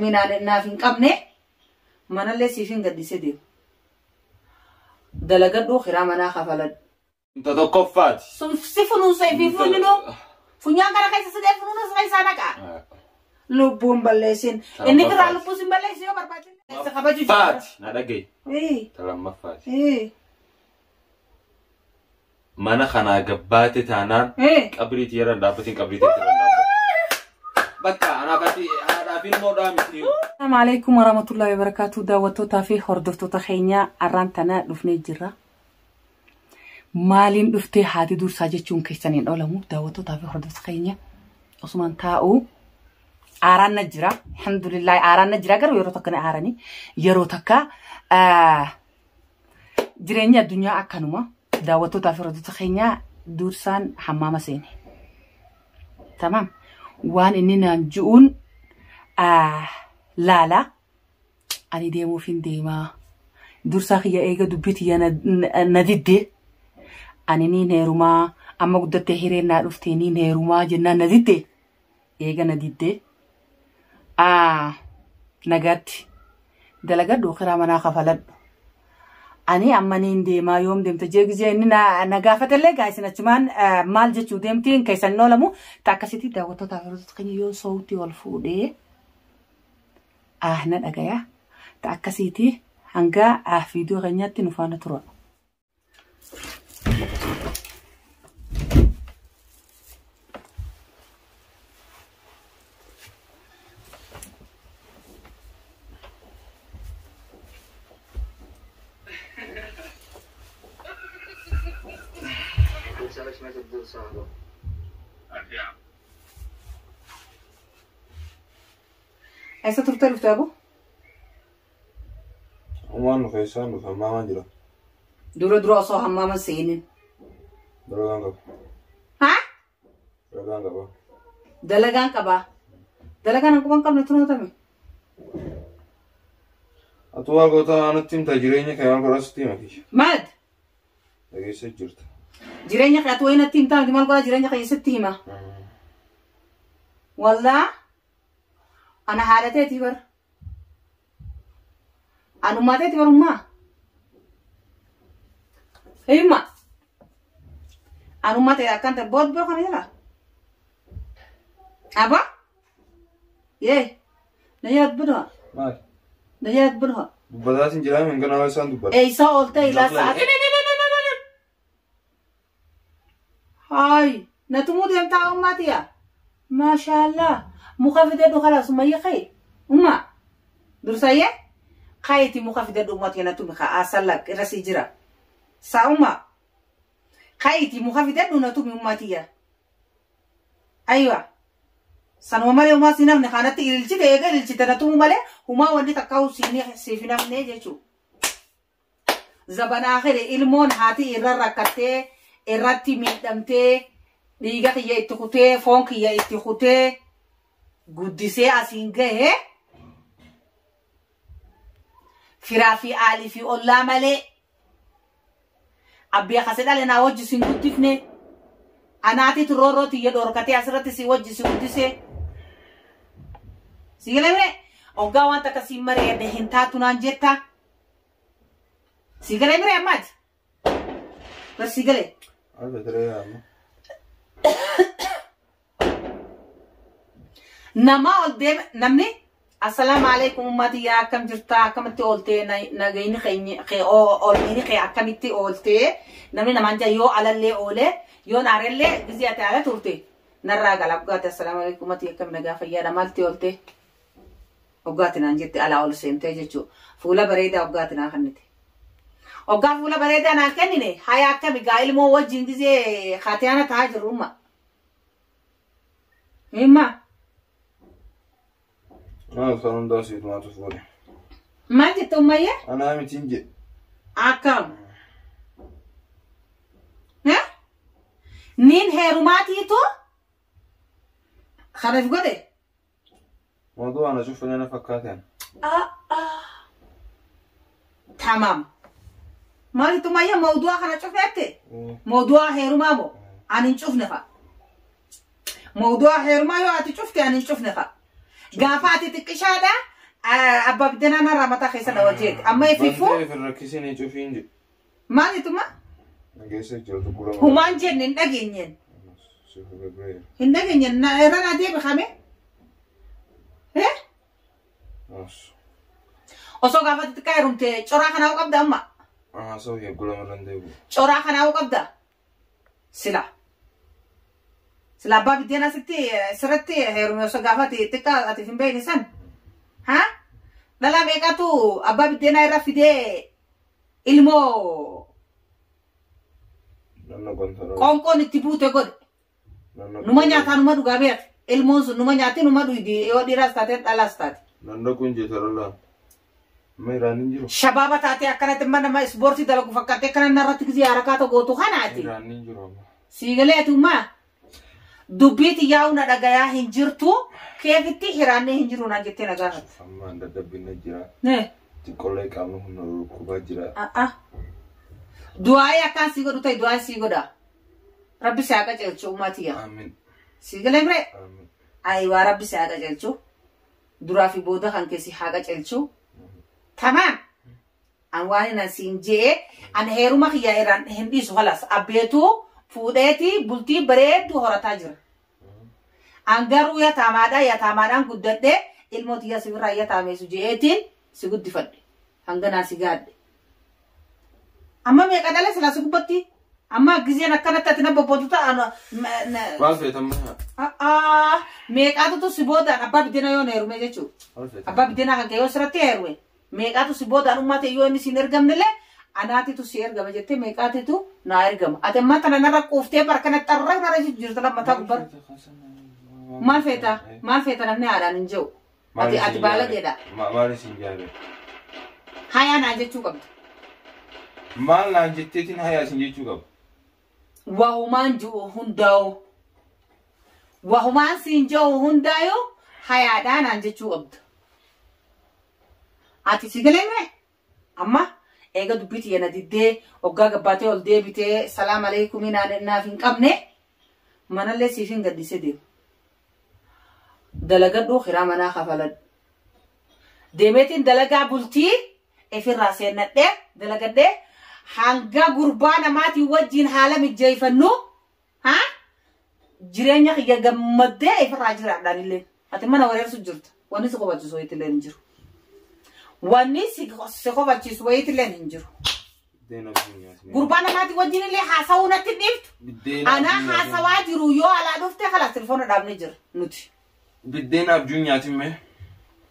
Minaan naaf hin qabne manallee siif hin gaddisee deemu. Dalagadhuu kiraa manaa kafaladhu. Ta tokkoffaati. Sun si funuunsa fi funinuu funyaan kana keessa sidee funuunsa keessaa naqa. Lubbuun balleessin. Inni biraa lubbuu sin balleessi yoo barbaadde. Kabaju jira. Faati. Na dhagahi. Ee, Ta lammaffaati. ee, Mana kanaa gabbaate taanaan ee. qabrii tiyarra hin dhaabbatin qabrii tiyarra hin dhaabbatin. Bakka anaaf ati haadhaaf ilmoodhaa miti. Assalamu alaikum warahmatullahi wabarakatuh. Daawwattootaa fi hordoftoota keenya arraan tana dhufnee jirra. Maaliin dhuftee haati dursaa jechuun keessan hin oolamu. Daawwattootaa fi hordoftoota keenya osumaan taa'u aaraan na jira. Alhamdulillah aaraan na jira garuu yeroo takka na aarani. Yeroo takka jireenya addunyaa akkanuma daawwattootaa fi hordoftoota keenya dursaan hammaama seene. Tamaam. Waan inni naan ji'uun laala ani deemuuf hin deemaa. Dursaa kiyya eega dubbii tiyya na didde. Ani niin heerumaa amma guddattee hireen naa dhuftee niin heerumaa jennaan na didde. Eega na didde. Nagaatti dalagadhu kiraa manaa kafaladhu. Ani amma niin deemaa yoom deemta jee gizee inni na gaafatellee gaa isin achumaan maal jechuu deemtiin keessan hin oolamu. Ta akkasitti daawwattootaa fi hordoftoota keenya yoo soowtii ol fuudhee na dhagaya. Ta akkasiiti hanga viidiyoo keenyaatti nu faana tura. Eessa turtee dhufte abu? Uumaan nu keessaan dhufe hammaamaan jira. Dura dura osoo hammaama seenin. Dalagaan qaba. Haa? Dalagaan qaba. Dalagaan qabaa. Dalagaan akkuma hin qabne tunootame. Atu waa goota anatti himta jireenya kee maal godhaa sitti hima kiyya. Maal? Dhageessa jirta. Jireenya kee ati wayii natti himtaa miti maal godhaa jireenya kee sitti hima. Wallaa ana haadha teetii bar. Anummaa teeti barummaa. Himma. Anummaa ta'e akkan ta'e bood bira kana jala. Aba? Yee. Na yaad bidha. Maal? Na yaad bidha. Dubbataa sin jiraa hin ganaa isaan dubbata. Eeysaa ooltee ilaa sa'aatii. Haay. Na tumuu deemtaa ummaa tiya. Maashaallah. Muka fidadhu kalaas umayya ka'e. Ummaa. Dursayyee. Kaayiti muka fidadhu ummaa tiya na tumi kaa asallaq irra sii jira. Saa ummaa. Kaayiti muka fidadhu na tumi ummaa tiya. Aywa. Sanuma malee humaa siin hafne kanatti ililchite eega ililchite na tumu malee humaa wanni takka siif hin hafne jechuudha. Zabana akhire ilmoon haati irra rakkattee irratti miidhamtee dhiiga kiyya itti kutee foon kiyya itti kutee guddisee asiin gahe firaa fi aalii fi ollaa malee abbiya kase dhale naa wajji sin guddifne anaatitu roorroo tiyya dhorkatee asirratti si wajji si guddisee si galamne oggaa waan takka siin mareedde hin taatu naan jetta si galamne ammaati bar si gale Alfa tiree yaama. Nama ol deeme namni assalaamu alaikum ummati yaa akkam jirtaa akkamitti ooltee nagayni keenya oolmiini kee akkamitti ooltee namni namaan jaa yoo alallee oolee yoo naarellee gizii ati ala turte narraa gala dhugaati assalaamu alaikum ummati akkam nagaa fayyaadha maalti ooltee Hoggaati naan jette alaa ol seentee jechuudha. Fuula bareedaa hoggaati naa kennite. Hoggaa fuula bareedaa naan kennine haya akkami gaa ilmoo wajjin gizee kaatiyaana taa'aa jirru umma. Himma. Maal kan hundaa siif maatu fuudhe. Maal jette ummayyee? Anaa mitiin jedhe. Akkam. Niin heerumaatiitu kanaf godhe. Mootuu ana cuffe na fakkaateen. Tamam. Maalitu mayya mawdu'a kana cufeette? Mawdu'a heerumaa moo? Ani hin cufne fa. Mawdu'a heerumaa yoo ati cufte ani hin cufne fa. Gaafa ati xiqqishaadha Abbaa biddeenaa narraa mataa keessa dhawateeti. Amma ifiifuu Bantee fi rakkisiin cufiin jedhu. maalituma Nageessa jirtu gura. humaan jenne hin dhageenyeen. Hin dhageenyeen irra naa deebifame. Osoo gaafa xixiqqaa heerumte coraa kanaa qabda amma. Haasa'u gura marran deebi'u. Coraa kanaa qabda. Sila. Sila abbaa biddeenaa sitti sirratti heerume osoo gaafa xixiqqaa ati hin beekne san. Haa? Dhalaa meeqatu abbaa biddeenaa irra fidee ilmoo Nanna gonta. qoonqoon itti buute godhe. Numa nyaataa numa dhugaa beek. Ilmoon sun numa nyaatti numa dhugdi yoo dhiiraas taate dhalaas taate. Nanna kun jeetarala. Amma irraan hin jiru. Shabaaba taatee akkanatti mana nama ispoortii dalagu fakkaatee akkana narratti gisee harakaata gootu kanaati. Irraan hin jiru amma. Siigalee atumaa dubbii xiyyaa'uu na dhagayaa hin jirtu keefitti hiraannee hin jiru naan jettee na gaafatte. Amma dadhabbinna jira. Nee. Xiqqollee qaamni humna rukkubaa jira. Du'aa'ee akkaan sii godhu ta'e du'aan sii godha. Rabbi si haa qajeelchu uummatiya. Amiin. Siigalee miree? Amiin. Ayiwaa rabbi si haa qajeelchu. Duraa fi booda kan keessi haa qajeelchu. Tamaam. An waan hin siin je'e an heeruma kiyya irraan hin dhiisu halas abbeetu fuudheeti bultii bareedduu horataa jira. An garuu yataamaadha yataamaadhaan guddadhee ilmoo tiyya sibirraa yataameessu je'eetiin si guddifadhe. Hanganaa si gaadhe. Amma meeqa dhala silaa si gubbatti? Amma gizeen akkanatti ati na bobbootu ta'an Maal feetan meeqaatutu si boodaan abbaa biddeena yoo na heerume jechuudha. Maal feetan? Abbaa biddeenaa kan ka'e yoo sirratti heerume meeqaatu si boodaan uummata yoo inni siin ergamnellee anaatitu si ergama jettee meeqaatitu naa ergama. Ati ammaa tana narra quuftee bara kana xarra narra jirta lammataa gubbara. Maal feeta? Maal feeta namni haadhaan hin jiru? Ati ati baalageedha. Maal isin jaale? Hayaa naa jechuu qabda. Maal naan jetteetiin hayaa isin jechuu qaba? Wahumaan jiru hundaa'u. Wahumaan siin jiru hundaa'u hayaadhaa naan jechuu qabda. Ati si galee mee? Amma eega dubbii tiyya na diddee hoggaa gabbaatee ol deebitee salaam aleekumii naaf hin qabne manallee siif hin gaddisee deemu. Dalagadhuu kiraa manaa kafaladhu. Deemeetiin dalagaa bultii ifirraa seennadhee dalagadhee hanga gurbaa namaatiin wajjin haala mijeeffannu haa jireenya kiyya gammaddee ifirraa jiraadhaan illee. Ati mana wareersu jirta. Wanni si qofachiisu wayiitillee hin jiru. Wanni si qofachiisu wayiitillee hin jiru. Biddeen abjuu nyaatni. Gurbaa namaatiin wajjin illee haasawuu natti hin dhiiftu. Biddeen Anaa abjuu nyaatni. haasawaa jiru yoo alaa dhufte kalaas telefoona dhaabnee jira nuti. Biddeen abjuu nyaatni mee?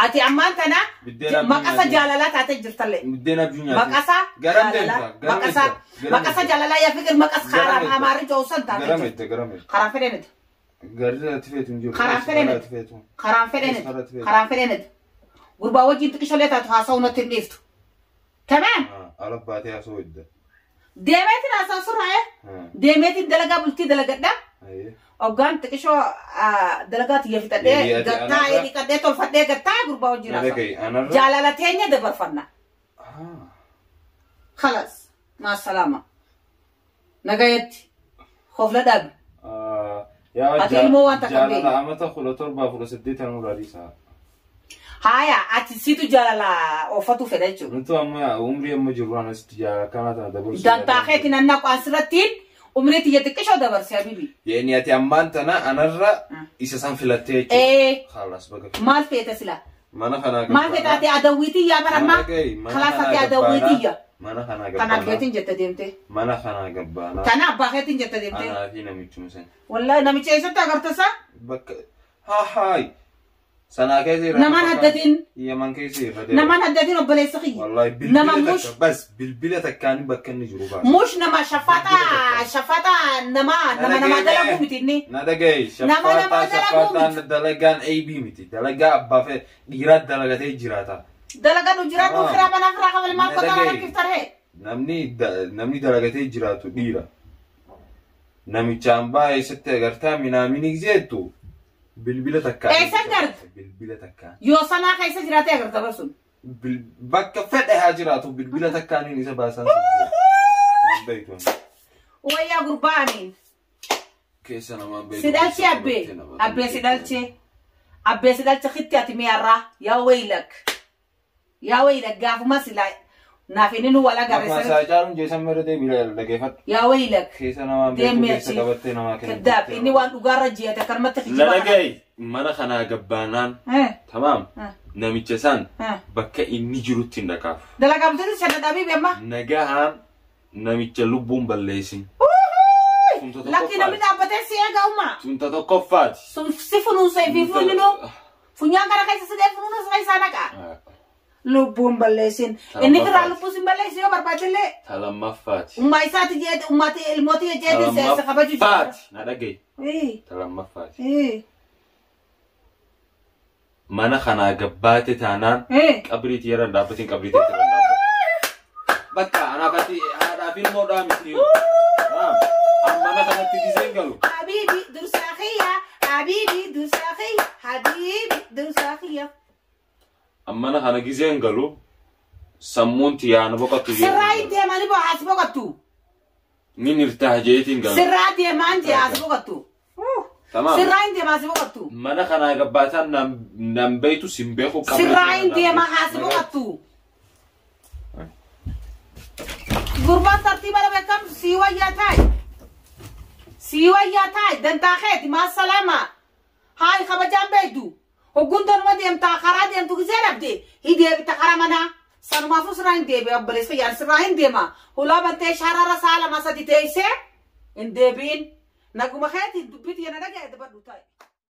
Ati ammaan tana Biddeen abjuu maqasa nyaatni. jaalalaa taatee jirtallee. Biddeen abjuu nyaatni. Maqasa Garam jaalalaa deemta? Garam maqasa deemta? maqasa jaalalaa yaa fikir maqas Garam karaa deemta? amaarri joosan taatee Garam jirti. deemta? Garam deemta? Karaan fedheniti. Garii ati feetu hin jiru. Karaan fedheniti. Ati feetu. Karaan fedheniti. Karaa feetu. Karaan fedheniti. Gurbaa wajjin xiqqisholee taatu haasa'uu natti hin dhiiftu. Tamaam. Ala baatee haasa'u hidda. Deemeetiin haasa'u surraa'ee. Deemeetiin dalagaa bultii dalagadhaa. Hoggaan xiqqishoo dalagaa tiyya fixadhee Deebii ati gattaa'ee anarra- dhiqadhee tolfadhee gattaa'ee gurbaa wajjin Na haasa'u. dhaga'i anarra. Jaalala teenya dabarfanna. Khalas. Maa salaama. Nagayetti. Hofla dhaabi. Yaa Ati ilmoo waan takka hin jaalala amata 17 18 nurraa dhiisaa. Haya, ati situ jaalala oofatu fedha jechuudha. Nuti amma umrii amma jirru anasitti jaalala kana tana dabarsuu. Dantaa keetiin anna asirrattiin umrii tiyya xiqqishoo dabarse habibi. Yeeni ati ammaan tana anarra isa san filattee jechuudha. Ee Khalas baga. maal feete sila? Mana kanaa Maal feete ati adawwiitiyyaa barammaa? Mana gahi, mana Kalaas ati kanaa adawwiitiyya. gabbaanaa. Mana kanaa Tana gabbaanaa. keetiin jette deemte. Mana kanaa gabbaanaa. Tana abbaa keetiin jette deemte. Anaa fi namichuma sana. Wallaahi namicha eessatti agartasa? Bakka haa haay. Sanaa keessa irra. Namaan haddatiin. Yaman keessa irra. Namaan haddatiin obboleessa kiyya. Wallahi Nama bilbila mush takka bas bilbila takkaan bakka inni jiru baasa. mush nama shafaata shafaata nama nama nama dalaguu miti inni. Na dhagaye Nama nama shafaataa dalaguu shafaataan dalagaan AB miti dalagaa abbaa fee dhiiraa dalagatee jiraata. Dalagadhu jiraadhu Ah. kiraa manaa firaa qabal maal Na qotaa dhagaye. rakkiftaree. Namni namni dalagatee jiraatu dhiira. Namichaan baa eessatti agartaa minaamini jettu bilbila takkaan. Eessatti argita? Bilbila takkaan. Yoo sanaa keessa jiraatee agarta barsuun. Bakka fedhe haa jiraatu bilbila takkaaniin isa baasan. Wayyaa gurbaa amiin. Keessa namaan beeku. Si dhalchee abbee. Abbee si dhalchee. Abbee si dhalche kitti ati mi'arraa yaa waylak. Yaa wayila gaafuma silaa naaf inni nu wal agarre Akkuma sana. isaa caaluun jeesan mara deebii dhaggeeffadhu. Yaa wayila. Keessa namaa beektu Deemee keessa achi. qabattee namaa kennitu. Kaddaab inni waan dhugaarra jiyate akkanumatti Na kijibaa kana. dhaga'i mana kanaa gabbaanaan Eh, tamaam eh, namicha san eh. bakka inni jirutti hin dhaqaaf. Dalagaa bultoota sana dhabii beema. Nagahaan namicha lubbuun balleessin. Sunta Lakki namni tokkoffaati. dhaabbatee si eega umma. Sunta tokkoffaati. Sun si funuunsa fi funyinuu. Funyaan kana keessa si dee funuunsa keessaa naqa. Lubbuun balleessin. Inni firaa lubbuun sin balleessin yoo barbaadillee. Ta lammaffaati. Ummaa isaati jeeti ummaati ilmooti jeeti seessa kabaju jira. Lammaffaati. Na dhaga'i. Eh, Ta lammaffaati. eh, Mana kanaa gabbaate taanaan eh. qabriitii yeroo dhaabbatiin qabriitii yeroo dhaabbatin. Bakka anaaf ati haadhaaf ilmoodhaa miti. Mana kanatti giseen galu. Habibi dursaa kiyya, habibi dursaa kiyya, habibi dursaa kiyya. Mana kana giseen galu sammuun xiyyaana boqottu. Sirraa hin deemanii boo as boqottu. Ni nirtaa jeetiin galu. Sirraa deemaan jee as boqottu. Tamaam. Sirraa hin deemaa as boqottu. Mana kanaa gabbaataan nan beeytu sin beeku Sirraa hin deemaa as boqottu. Gurbaan tartiiba dhabe kam sii wayyaa taa'e. Sii wayyaa taa'e dantaa keeti maa salaama. Haay kabajaan beektu. Hogguun tanuma deemtaa karaa deemtu gisee dhabde hi deebita karaa manaa. Sanumaafuu sirraa hin deebi'e obboleessa yaad sirraa hin deema. Hulaa bantee sharara saa lama sadi teessee hin deebi'in. Naguma keeti dubbitii yana dhaga'e dabadhu taa'e.